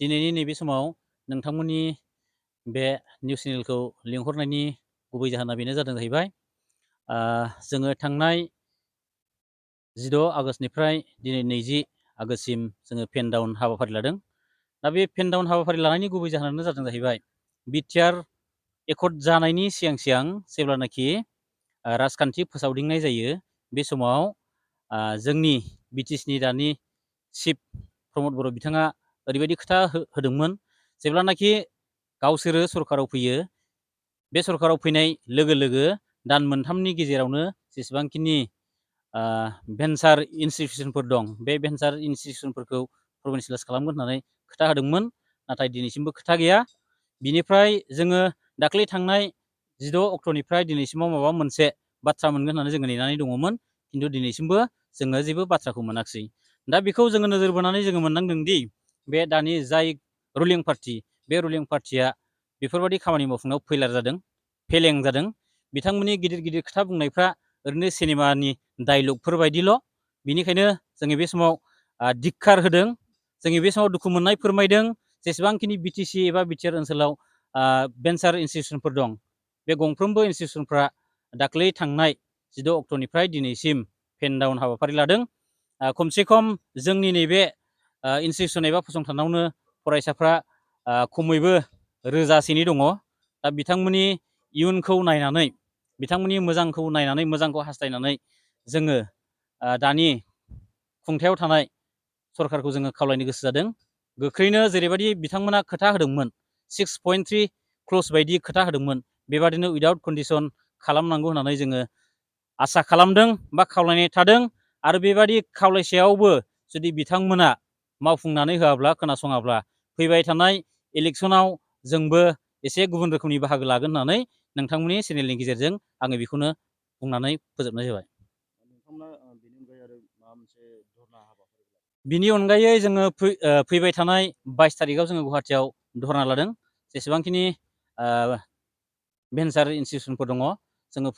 दिनैनि नैबे समाव नोंथांमोननि बे निउस चेनेलखौ लिंहरनायनि गुबै जाहोना बेनो जादों जाहैबाय जोङो थांनाय 16 आगष्टनिफ्राय दिनै 20 आगष्टसिम जोङो पेन डाउन हाबाफारि लादों। दा बे पेन डाउन हाबाफारि लानायनि गुबै जाहोनानो जादों जाहैबाय बिटिआर एकर्ड जानायनि सिगां जेब्लानाखि राजखान्थि फोसावदिंनाय जायो बे समाव जोंनि बिटिसिनि दानि चिफ प्रमद बर' बिथाङा ओरैबायदि खोथा होदोंमोन जेब्लानाखि गावसोरो सरकाराव फैयो बे सरकाराव फैनाय लोगो लोगो दान मोनथामनि गेजेरावनो जेसेबांखिनि भेन्सार इन्स्टिटिउसनफोर दं बे भेन्सार इन्स्टिटिउसनफोरखौ प्रभिन्सियेलाइज खालामगोन होननानै खोथा होदोंमोन, नाथाय दिनैसिमबो खोथा गैया। बिनिफ्राय जोङो दाख्लै थांनाय 16 अक्ट'निफ्राय दिनैसिमाव माबा मोनसे बाथ्रा मोनगोन होननानै जोङो नेनानै दङमोन, खिन्थु दिनैसिमबो जोङो जेबो बाथ्राखौ मोनाखिसै। दा बेखौ जोङो नोजोर बोनानै जोङो मोननांदों दि बे दानि जाय रुलिं पार्टि बे रुलिं पार्टिया बेफोरबायदि खामानि मावफुंनायाव फेलें जादों। बिथांमोननि गिदिर गिदिर खोथा बुंनायफ्रा ओरैनो सिनेमानि डायलगफोर बायदिल'। बिनिखायनो जोङो बे समाव धिक्कार होदों, जोङो बे समाव दुखु मोननाय फोरमायदों। जेसेबांखिनि बिटिसि एबा बिटिआर ओनसोलाव भेन्सार इन्स्टिटिउसनफोर दं बे गंफ्रोमबो इन्स्टिटिउसनफ्रा दाख्लै थांनाय 16 अक्ट'निफ्राय दिनैसिम पेन डाउन हाबाफारि लादों। खमसे खम जोंनि नैबे इन्स्टिटिउसन एबा फसंथानावनो फरायसाफ्रा खमैबो रोजासेनि दङ। दा बिथांमोननि इयुनखौ नायनानै, बिथांमोननि मोजांखौ हास्थायनानै जोङो दानि खुंथायाव थानाय सरकारखौ जोङो खावलायनो गोसो जादों। गोख्रैनो जेरैबायदि बिथांमोना खोथा होदोंमोन 6.3 क्ल'ज बायदि खोथा होदोंमोन, बेबादिनो उइदाउट कन्डिसन खालामनांगौ होननानै जोङो आसा खालामदों बा खावलायनाय थादों। आरो बेबादि खावलायसेयावबो जुदि बिथांमोना मावफुंनानै होआब्ला, खोनासङाब्ला फैबाय थानाय इलेक्सनाव जोंबो एसे गुबुन रोखोमनि बाहागो लागोन होननानै नोंथांमोननि चेनेलनि गेजेरजों आङो बेखौनो बुंनानै फोजोबनाय जाबाय। बिनि अनगायै जोङो फैबाय थानाय 22 तारिखआव जोङो गुवाहाटियाव धरना लादों। जेसेबांखिनि भेन्सार इन्स्टिटिउसनफोर दङ जोङो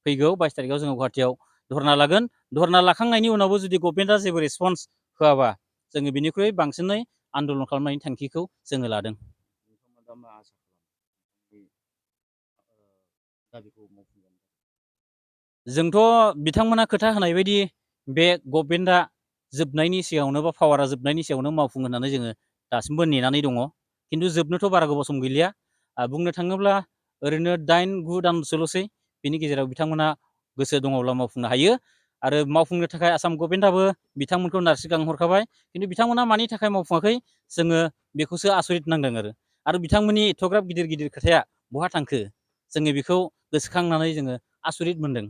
फैगौ 22 तारिखआव जोङो गुवाहाटियाव धरना लागोन। धरना लाखांनायनि उनावबो जुदि गभर्नमेन्टआ जेबो रेसपन्स होआबा जोङो बिनिख्रुइ बांसिनै आन्दलन खालामनायनि थांखिखौ जोङो लादों। जोंथ' बिथांमोना खोथा होनाय बायदि बे गभर्नमेन्टआ जोबनायनि सिगाङावनो बा पावारा जोबनायनि सिगाङावनो मावफुङो होननानै जोङो दासिमबो नेनानै दङ। खिन्थु जोबनोथ' बारा गोबाव सम गैलिया। बुंनो थाङोब्ला ओरैनो 8-9 दानसोल'सै। बिनि गेजेराव बिथांमोना गोसो दङब्ला मावफुंनो हायो। आरो मावफुंनो थाखाय आसाम गभर्नमेन्टआबो बिथांमोनखौ नारसिगांहरखाबाय। खिन्थु बिथांमोना मानि थाखाय मावफुङाखै जोङो बेखौसो आसरित नांदों आरो बिथांमोननि एथ'ग्राब गिदिर गिदिर खोथाया बहा थांखो जोङो बेखौ गोसोखांनानै जोङो आसरित मोनदों।